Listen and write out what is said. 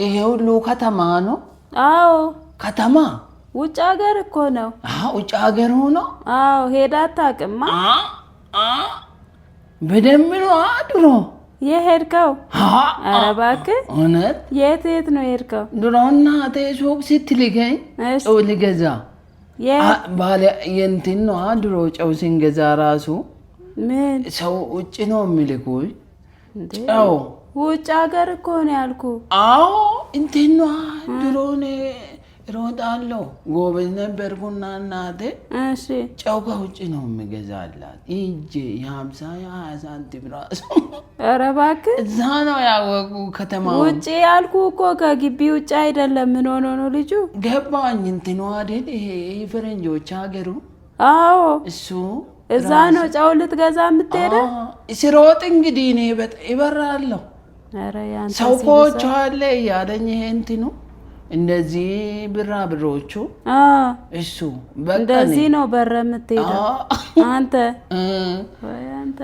ይሄ ሁሉ ከተማ ነው። አዎ፣ ከተማ። ውጭ ሀገር እኮ ነው። ውጭ ሀገር ሆኖ። አዎ፣ ሄዳ አታውቅማ? በደንብ ነው ድሮ። የሄድከው? ኧረ እባክህ። እውነት። የት የት ነው የሄድከው? ድሮ እናቴ ሱቅ ስትልከኝ ጨው ልገዛ ባለ የእንትን ነዋ። ድሮ ጨው ስንገዛ ራሱ ምን ሰው ውጭ ነው የሚልኩኝ ጨው። ውጭ ሀገር እኮ ነው ያልኩህ። አዎ፣ እንትን ነዋ። ድሮ እኔ እሮጣለሁ፣ ጎበዝ ነበርኩና እናቴ ጨው ከውጭ ነው የሚገዛላት። ሂጄ የ50 የ20 ሳንቲም ራሱ። ኧረ እባክህ። እዛ ነው ያወቁ ከተማ። ውጭ ያልኩህ እኮ ከግቢ ውጭ አይደለም። ምን ሆኖ ነው ልጁ? ገባኝ። እንትኑ አይደል ይሄ ፈረንጆች ሀገሩ? አዎ። እሱ። እዛ ነው ጨው ልትገዛ የምትሄደው? ስሮጥ እንግዲህ እኔ ይበራለሁ። ኧረ ያንተ ሰው ኮቾ አለ እያለኝ ይሄ እንትኑ እንደዚህ ብራ ብሮቹ እሱ። እንደዚህ ነው በረ የምትሄደው አንተ? ወይ አንተ።